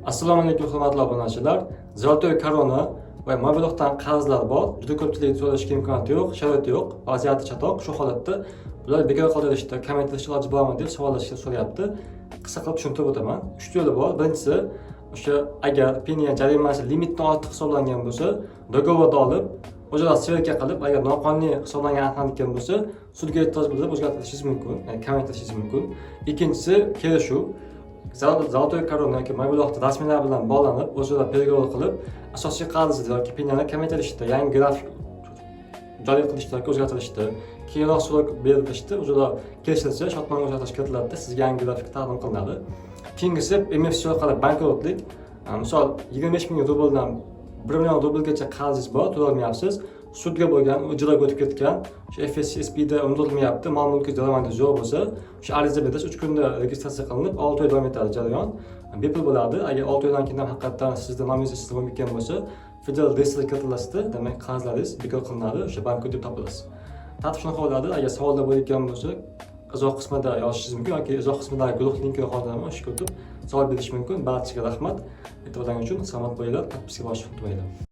Assalomu alaykum, hurmatli obunachilar. Золотой Корона va mobildan qarzlar bor. Juda ko'pchilik to'lashga imkoniyati yo'q, sharoiti yo'q, vaziyati chatoq. Shu holatda bular bekor qoldirishda, kamaytirishda iloji bormi deb savollashga so'rayapti. Qisqa qilib tushuntirib o'taman. Uchta yo'li bor. Birinchisi, o'sha agar penya jarimasi limitdan ortiq hisoblangan bo'lsa, договор da olib, o'zaro сверка qilib, agar noqonuniy hisoblangan aniqlangan bo'lsa, sudga e'tiroz bildirib o'zgartirishingiz mumkin, ya'ni kamaytirishingiz mumkin. Ikkinchisi, kelishuv. Золотой Корона yoki mobil rasmiylar bilan bog'lanib, o'zaro переговор qilib, asosiy qarzni yoki penyani kamaytirishda, yangi grafik joriy qilishda yoki o'zgartirishda, keyinroq срок berilishda o'zaro kelishilsa, shartnoma o'zgartirish kiritiladida, sizga yangi grafik taqdim qilinadi. Keyingisi, MFC orqali bankrotlik. Misol, 25 000 rubldan 1 million rublgacha qarzingiz bor, to'lolmayapsiz. Sudga bo'lgan, ijroga o'tib ketgan, o'sha FSSPda undirilmayapti, mol mulkingiz, daromadingiz yo'q bo'lsa, o'sha ariza berasiz, 3 kunda registratsiya qilinib, 6 oy davom etadi jarayon. Bepul bo'ladi. Agar 6 oydan keyin ham haqiqatdan sizni nomingiz sizda bo'lmayotgan bo'lsa, federal reyestrga kiritilasizda, demak, qarzlaringiz bekor qilinadi, o'sha bankrot deb topilasiz. Tartib shunaqa bo'ladi. Agar savollar bo'layotgan bo'lsa, izoh qismida yozishingiz mumkin yoki izoh qismidagi guruh linkini qoldiraman, o'sha yerga o'tib savol berish mumkin. Barchaga rahmat e'tiborlaringiz uchun. Salomat bo'linglar, подписка bosishni unutmanglar.